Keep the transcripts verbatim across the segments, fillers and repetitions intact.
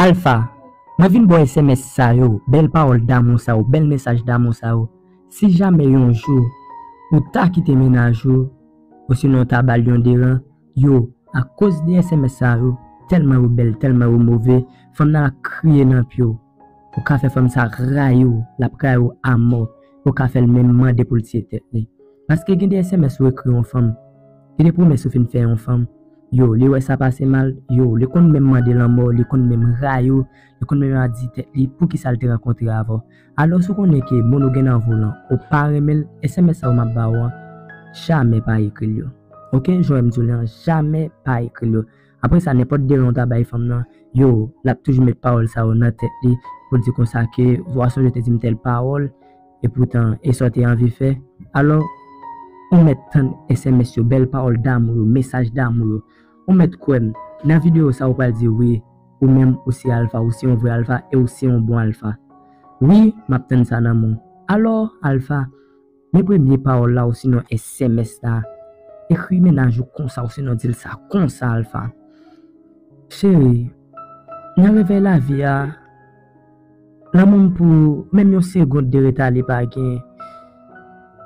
Alpha, mwen vin ba w S M S sa yo, bèl pawòl damou sa yo, bèl mesaj damou sa yo. Si jamè yon jou ou ta kite mennaj ou, osinon w ta ba l yon deran, yo, akoz de S M S sa yo, tèlman yo bèl, tèlman yo move, fanm nan ap kriye nan pye w. Ou ka fè fanm sa rayi w, l ap rayi w amò. Ou ka fè l menm mande pou l tiye tèt li. Paske gen de S M S ou ekri yon fanm, gen de pwomès ou fin fè yon fanm, yo, li wè sa pase mal, yo, li konn menm mande lanmò, li konn menm rayi w, li konn menm ap di tèt li poukisa l te rankontre avè w. Alò, si w konnen ke moun ou gen nan vi w lan, ou pa renmen l, S M S sa yo m ap ba w an, jamè pa ekri l yo. Oke, jan w wè m di w lan, jamè pa ekri l yo. Apre sa, nenpòt deran w ta bay fanm nan, yo, l ap toujou met pawòl sa yo nan tèt li, pou l di konsa ke, w a sonje w te di m tèl pawòl, epoutan, e sa w te anvi fè. Alò, ou mèt tann S M S yo, bèl pawòl damou yo, mesaj damou yo. Ou mèt kwè m, nan videyo sa, ou pral di wi, ou menm, ou se alfa, ou se yon vrè alfa, e ou se yon bon alfa. Wi, m ap tann sa nan men w. Alò, alfa, men premye pawòl la, osinon S M S la. Ekri mennaj ou konsa, osinon di l sa konsa, alfa. Cheri, nan revèy lavi a, lanmou m pou ou, menm yon segond de reta li pa gen.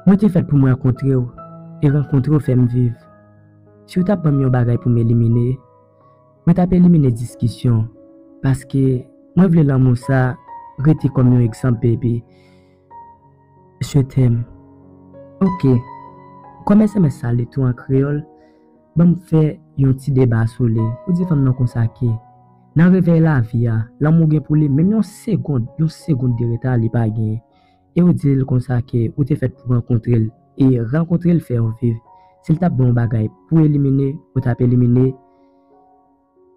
Mwen te fèt pou mwen rankontre w, e rankontre w fè m viv. Si w t ap ban m yon bagay pou m elimine, mwen t ap elimine diskisyon, paske mwen vle lanmou sa rete kòm yon egzanp, baby. Je t'aime. Oke. Kòm S M S sa li tou an kreyòl, ban m fè yon ti deba sou li. Ou di fanm nan konsa ke, nan revèy lavi a, lanmou gen pou li, menm yon segond, yon segond de reta li pa gen. E ou di l konsa ke ou te fèt pou rankontre l, e rankontre l fè w viv. Si l t ap ban w bagay pou elimine, ou t ap elimine,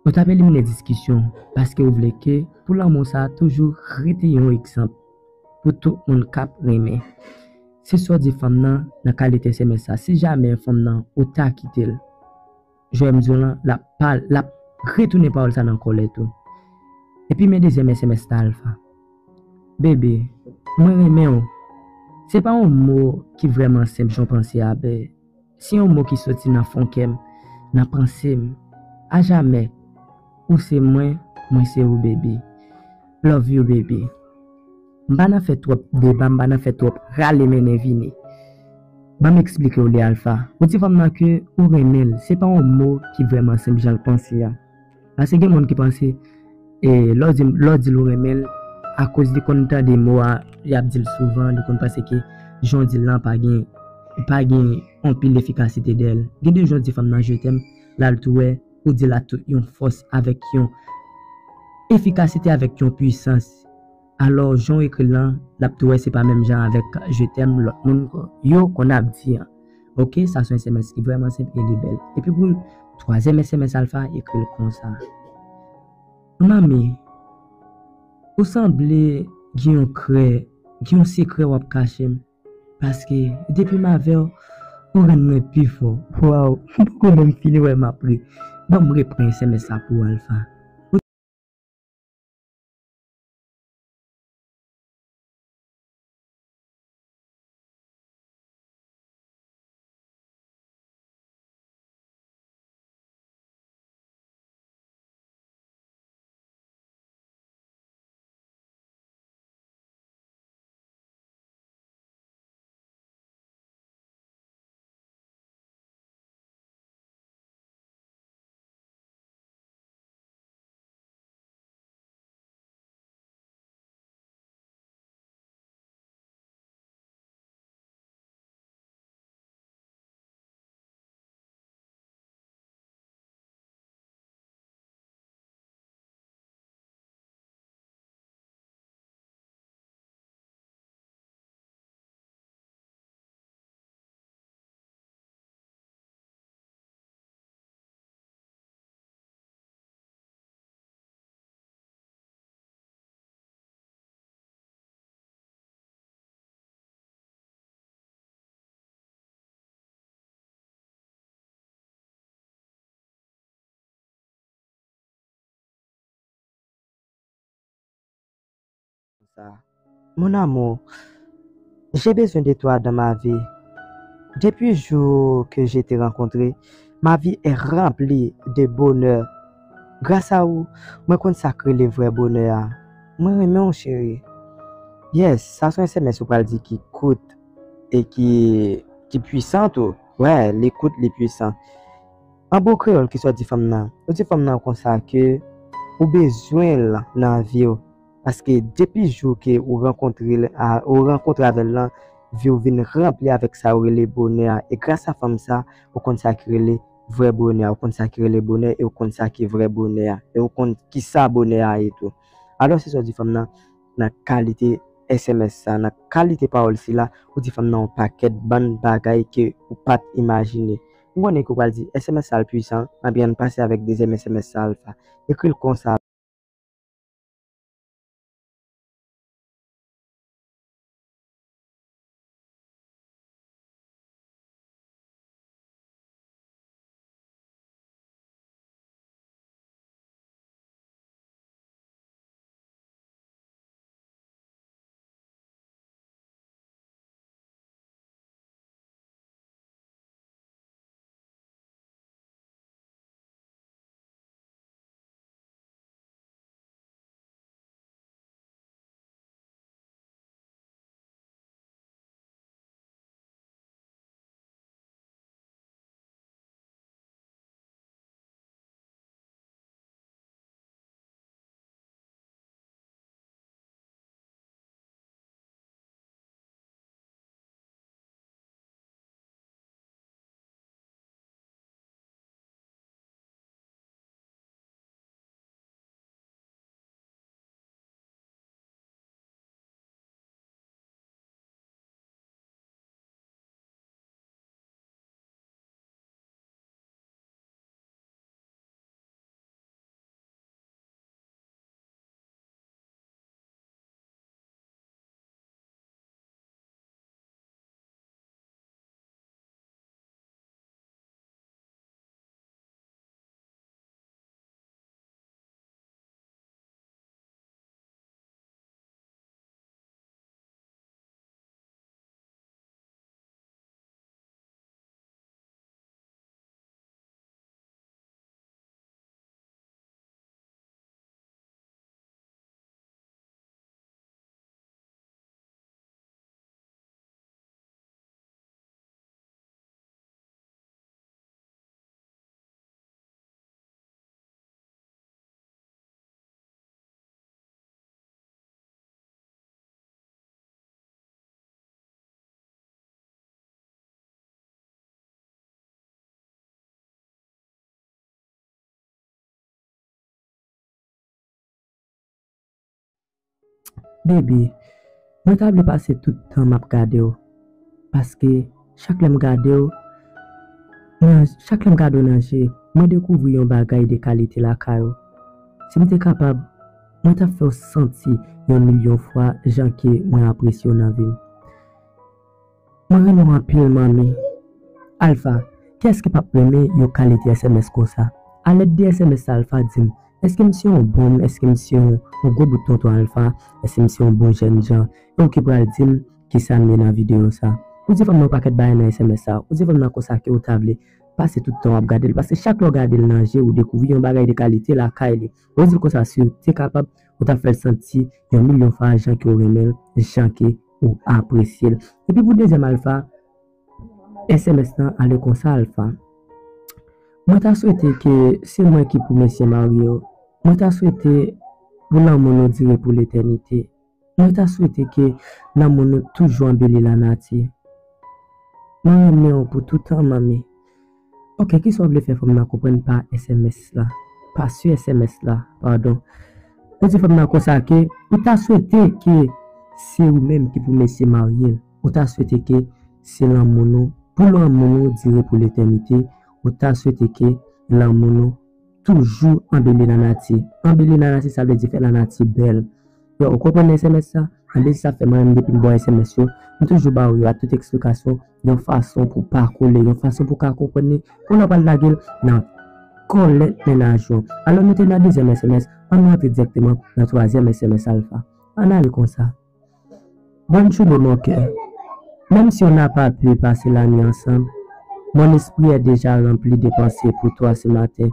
ou t ap elimine diskisyon, paske ou vle ke pou lanmou sa toujou rete yon egzanp pou tout moun k ap renmen. Se sa w di fanm nan nan kalite S M S sa, si jamè fanm nan ou ta kite l, jan m di w lan, l ap pa, l ap retounen pawòl sa nan kò l tou. Epi men dezyèm S M S la, Alpha. Bebe, mwen renmen w. Se pa yon mo ki vrèman senp jan w panse a, bè. Se yon mo ki soti nan fon kè m, nan panse m. Ajamè, ou se mwen, mwen se ou, baby. Love you, baby. M pa nan fè twòp deba, m pa nan fè twòp rale mennen vini. Ban m eksplike w li, Alpha. Ou di fanm nan ke ou renmen l, se pa yon mo ki vrèman senp jan l panse a. Paske gen moun ki panse, e, lè w di, lè w di l ou renmen l, akoz li konn tande mo a, y ap di l souvan, li konn panse ke jan w di l lan pa gen, pa gen anpil efikasite dèyè l. Gen de jan w di fanm nan je t'aime, l al tou wè, ou di l ak tout yon fòs, avèk yon efikasite, avèk yon pwisans. Alò, jan w ekri l lan, l ap tou wè se pa menm jan avèk je t'aime lòt moun yo konn ap di an. Oke, sa se yon S M S ki vrèman senp e li bèl. Epi pou twazyèm S M S, Alpha, ekri l konsa. Manmi, ou sanble gen yon krè, gen yon sekrè w ap kache m. Paske depi m avè w, ou rann mwen pi fò. Waw, m poko menm fini wè m ap ri. Ban m repran S M S sa pou w, Alpha. Sa. Mon amour, j'ai besoin de toi dans ma vie. Depuis jour que je t'ai rencontré, ma vie est remplie de bonheur. Gras a ou, mwen konn sa k rele vrè bonè a. Mwen renmen w, cheri. Yes, sa se yon S M S ou pral di ki kout e ki, ki pwisan tou. Wè, li kout, li pwisan. An bon kreyòl, kisa w di fanm nan? Ou di fanm nan konsa ke ou bezwen l nan vi w. Paske depi jou ke ou rankontre l, a, ou rankontre avè l lan, vi w vin ranpli avèk sa yo rele bonè a. E gras a fanm sa, ou konn sa ki rele vrè bonè a, ou konn sa ki rele bonè e ou konn sa ki vrè bonè a. E ou konn kisa bonè a ye tou. Alò, se sa w di fanm nan, nan kalite S M S sa, nan kalite pawòl sila, ou di fanm nan yon pakèt bann bagay ke ou pa t imajine. M konnen ke w pral di, S M S sa l pwisan, anben ann pase avèk dezyèm S M S sa, Alpha. Ekri l konsa. Baby, mwen ta vle pase tout tan m ap gade w. Paske chak lè m gade w, nan, chak lè m gade w nan je, mwen dekouvri yon bagay de kalite lakay ou. Si m te kapab, mwen t ap fè w santi yon milyon fwa jan ke mwen apresye w nan vi m. Mwen renmen w anpil, manmi. Alpha, kiyès ki p ap renmen yon kalite S M S konsa? Alèd de S M S sa, Alpha, di m, èske m se yon bonm? Èske m se yon, yon gwo bout tonton Alpha? Èske m se yon bon jènjan? E ou ki pral di m kisa m ye nan videyo sa? Ou di fanm nan yon pakèt bagay nan S M S sa. Ou di fanm nan konsa ke ou ta vle pase tout tan w ap gade l. Paske chak lè w gade l nan je, ou dekouvri yon bagay de kalite lakay li. Ou di l konsa, si w te kapab, ou t ap fè l santi yon milyon fwa jan ke w renmen l, jan ke ou apresye l. Epi pou dezyèm Alpha, S M S lan ale konsa, Alpha. Mwen ta swete ke se mwen ki pou mesye marye w. Mwen ta swete pou lanmou nou dire pou letènite. Mwen ta swete ke lanmou nou toujou anbeli lanati. Mwen renmen w pou toutan, manmi. Ok, kisa w vle fè fanm nan konprann pa S M S la? Pa sou S M S la, padon. Ou di fanm nan konsa ke ou ta swete ke se ou menm ki pou mesye marye l. Ou ta swete ke se lanmou nou, pou lanmou nou dire pou letènite. Ou ta swete ke lanmou nou toujou anbeli lanati. Anbeli lanati, sa vle di fè lanati bèl. Yo, ou konprann S M S sa? Anbeli sa fè mwen menm depi m ba w S M S yo, m toujou ba w yo ak tout eksplikasyon, yon fason pou pa kole, yon fason pou ka konprann li, pou lè w pral lage l nan kòlèt mennaj ou. Alò, nou te nan dezyèm S M S, ann nou antre dirèkteman nan twazyèm S M S Alpha. Ann ale konsa. Bonne journée, mon cœur. Même si on n'a pas pu passer la nuit ensemble, mon esprit est déjà rempli de pensées pour toi ce matin.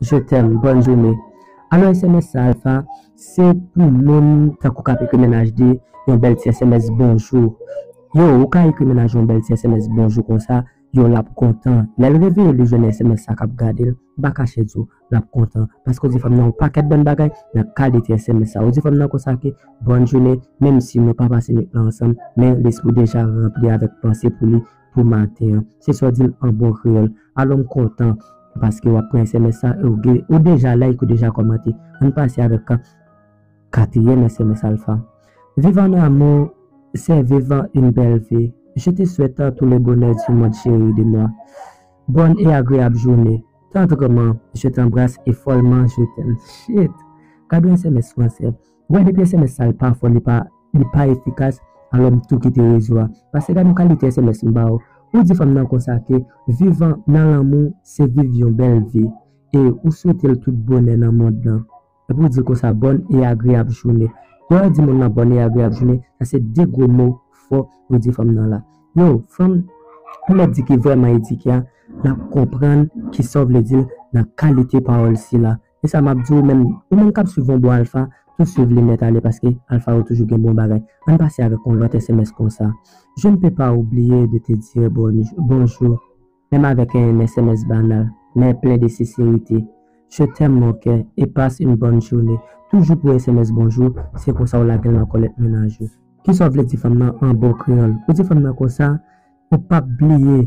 Je t'aime, bonne journée. Alò, S M S sa, Alpha, se pou moun tankou k ap ekri mennaj li yon bèl ti S M S bonjou. Yo, ou ka ekri mennaj ou yon bèl ti S M S bonjou konsa, yo, l ap kontan. Lè l reveye, li jwenn S M S sa k ap gade l, m pa kache di w, l ap kontan. Paske w di fanm nan yon pakèt bòn bagay nan kalite S M S sa. Ou di fanm nan konsa ke, bonne journée, menm si nou pa pase nwit lan ansanm, men lespri w deja ranpli avèk panse pou li pou maten an. Se sa w di l an bon kreyòl. Alò, m kontan paske w ap pran S M S sa, e ou gen, ou deja like, ou deja kòmante. Ann pase avèk katriyèm S M S Alpha. Vivre en amour, c'est vivre une belle vie. Je te souhaite tout le bonheur du monde, chérie de moi. Bonne et agréable journée. Tendrement, je t'embrasse et follement, je t'aime. Shit! Gade yon S M S fransè. Ou wè, depi S M S sa, li pa fò, li pa, li pa efikas, alò m tou kite rezo a. Paske gade yon kalite S M S m ba w. Ou di fanm nan konsa ke viv an, nan lanmou, se viv yon bèl vi. E ou swete l tout bonè nan mond lan. Epi ou di l konsa, bonne et agréable journée. Lè w di moun nan bonne et agréable journée, sa se de gwo mo fò ou di fanm nan la. Yo, fanm, ou mèt di ki vrèman edike a, l ap konprann kisa w vle di l nan kalite pawòl sila. E sa m ap di w menm, ou menm k ap swiv yon bon Alpha, tou swiv li nèt ale paske Alpha yo toujou gen bon bagay. Ann pase avèk yon lòt S M S konsa. Je ne peux pas oublier de te dire bon- bonjour, menm avèk yon S M S banal, men plen de senserite. Je t'aime mon cœur et passe une bonne journée. Toujou pou S M S bonjou, se konsa w lage l nan kòlèt mennaj ou. Kisa w vle di fanm nan an bon kreyòl? Ou di fanm nan konsa, ou p ap bliye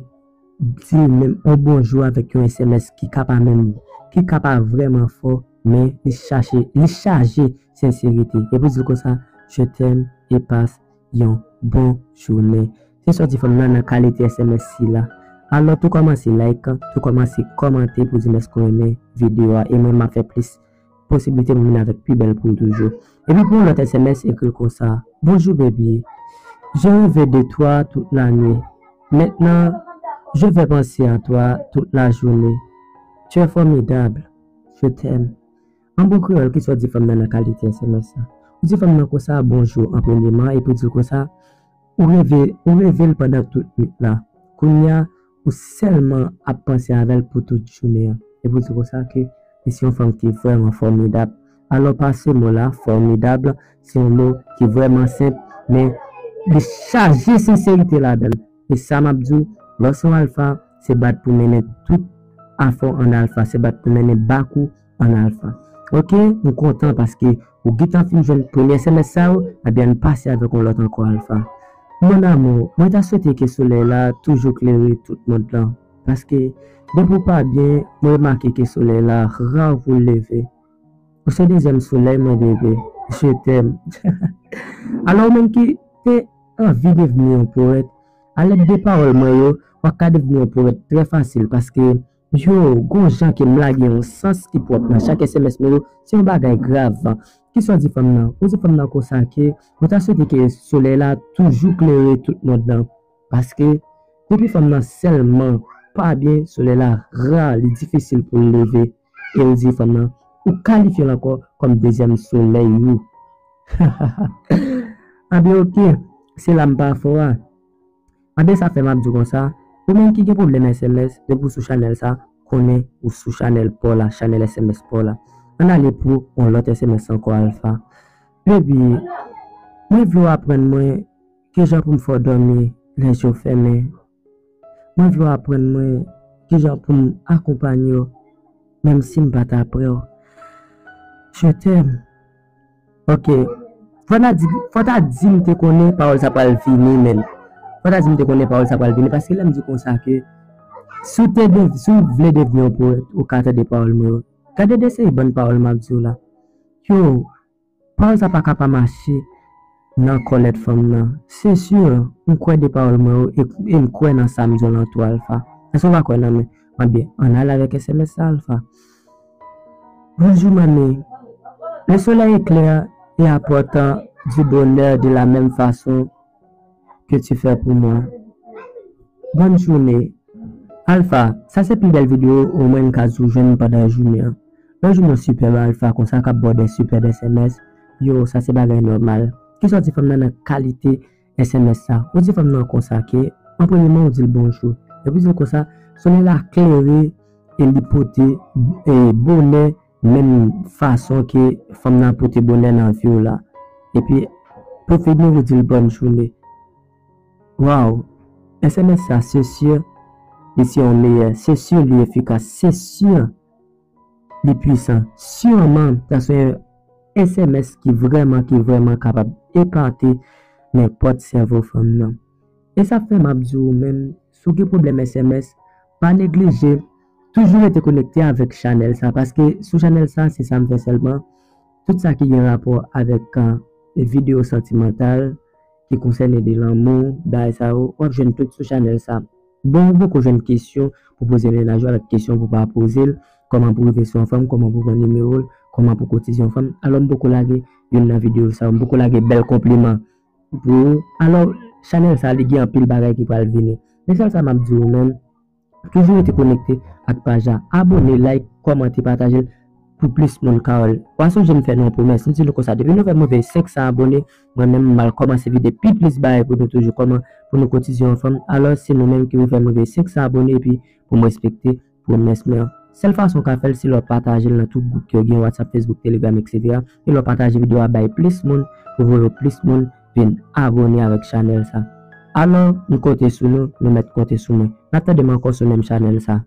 di l menm yon bonjou avèk yon S M S ki ka pa menm, ki ka pa vrèman fò, men li chache, li chaje senserite. Epi w di l konsa, je t'aime et passe yon bon jounen. Se sa w di fanm nan nan kalite S M S sila. Alò, tou kòmanse like, tou kòmanse kòmante pou di m èske w renmen videyo a, e mwen m ap fè plis posiblite pou m vin avèk pi bèl pou ou toujou. Epi pou yon lòt S M S, ekri l konsa, bonjour baby, j'ai rêvé de toi toute la nuit. Maintenant, je vais penser à toi toute la journée. Tu es formidable. Je t'aime. An bon kreyòl, kisa w di fanm nan nan kalite S M S sa? Ou di fanm nan konsa, bonjou, an premyeman, epi w di l konsa, ou reve, ou reve l pandan tout nwit la. Kounye a, ou sèlman ap panse avè l pou tout jounen an. Epi w di konsa ke li se yon fanm ki vrèman fòmidab. Alò, pase mo la, fòmidab, se yon mo ki vrèman senp, men li chaje senserite ladan l. E sa m ap di w, lè w se yon Alpha, se bat pou mennen tout afè w an Alpha, se bat pou mennen bak ou an Alpha. Oke, m kontan paske ou gentan fin jwenn premye S M S sa yo, ebyen, ann pase avèk yon lòt ankò Alpha. Mon amour, mwen ta swete ke solèy la toujou klere tout mond lan, paske depi w pa byen, mwen remake ke solèy la ra pou l leve. Ou se dezyèm solèy mwen, bebe. Je t'aime. Alò, ou menm ki te anvi devni yon powèt, alèd de pawòl mwen yo, w ap ka devni yon powèt trè fasil, paske, yo, gon jan ke m lage yon sans ki pwòp nan chak S M S mwen yo, se yon bagay grav. Kisa w di fanm nan? Ou di fanm nan konsa ke, mwen ta swete ke solèy la toujou klere tout mond lan, paske depi fanm nan sèlman pa byen, solèy la ra, li difisil pou l leve. E ou di fanm nan, ou kalifye l ankò kòm dezyèm solèy ou. Anben, oke, se la m pa fò a. Anben, sa fè m ap di konsa, ou menm ki gen pwoblèm S M S, depi w sou chanèl sa, konnen ou sou chanèl pa w la, chanèl S M S pa w la. Ann ale pou yon lòt S M S ankò, Alpha. Baby, mwen vle w aprann mwen kijan pou m fè w dòmi lè je w fèmen. Mwen vle w aprann mwen kijan pou m akonpanye w, menm si m pa ta prè w. Je t'aime. Oke. Fò ta di, fò ta di m te konnen pawòl sa pral vini, menn. Fò ta di m te konnen pawòl sa pral vini, paske lè m di konsa ke si w te dev-, si w vle devni yon powèt, ou ka tande pawòl mwen yo. Gade de seri bann pawòl m ap di w la. Yo, pawòl sa pa ka pa mache nan kòlèt fanm nan. Se si, m kwè de pawòl mwen yo e, e m kwè nan sa m di w lan tou, Alpha. Èske w pa kwè nan mwen? Anben, ann ale avèk S M S sa, Alpha. Bonjour, mamie. Le soleil éclaire et apporte du bonheur de la même façon que tu fais pour moi. Bonne journée. Alpha, sa se pi bèl videyo omwen m ka di w jwenn pandan jounen an. Yon jounen sipèb Alpha konsa k ap ba w de sipèb S M S. Yo, sa se bagay nòmal. Kisa w di fanm nan nan kalite S M S sa? Ou di fanm nan konsa ke, an premyeman, ou di l bonjou. Epi w di l konsa, solèy la klere e li pote e bonè menm fason ke fanm nan pote bonè nan vi w la. Epi pou fini, ou di l bòn jounen. Waw! S M S sa, se si li se yon meyè, se si li efikas, se si li pwisan. Siman, sa se yon S M S ki vrèman, ki vrèman kapab epate nenpòt sèvo fanm nan. E sa fè m ap di w menm, si w gen pwoblèm S M S, pa neglije, toujou rete konekte avèk chanèl sa, paske sou chanèl sa, se sa m fè sèlman. Tout sa ki gen rapò avèk videyo santimantal, ki konsène de lanmou, bagay sa yo, w ap jwenn tout sou chanèl sa. Bon, ou poko jwenn kesyon pou poze mennaj ou avèk kesyon pou pa poze l, kòman pou rive sou yon fanm, kòman pou pran nimewo l, kòman pou kotize yon fanm. Alò, m poko lage youn nan videyo sa yo, m poko lage bèl konpliman pou ou. Alò, chanèl sa, li gen anpil bagay ki pral vini. Men sèl sa m ap di ou menm, toujou rete konekte ak paj la. Abone, like, kòmante, pataje l pou plis moun ka wè l. W a sonje m fè nou yon pwomès. M di nou konsa, depi nou fè m rive senk san abone, mwen menm, m al kòmanse vide pi plis bagay pou nou toujou, kòman pou nou kotize yon fanm. Alò, se nou menm ki pou fè m rive senk san abone, epi pou m respekte pwomès mwen an. Sèl fason w ka fè l, se lè w pataje l nan tout gwoup ke w gen, WhatsApp, Facebook, Telegram, et cetera. E lè w pataje videyo a bay plis moun, pou voye plis moun vin abone avèk chanèl sa. Alò, m konte sou nou, nou mèt konte sou mwen. N ap tande m ankò sou menm chanèl sa.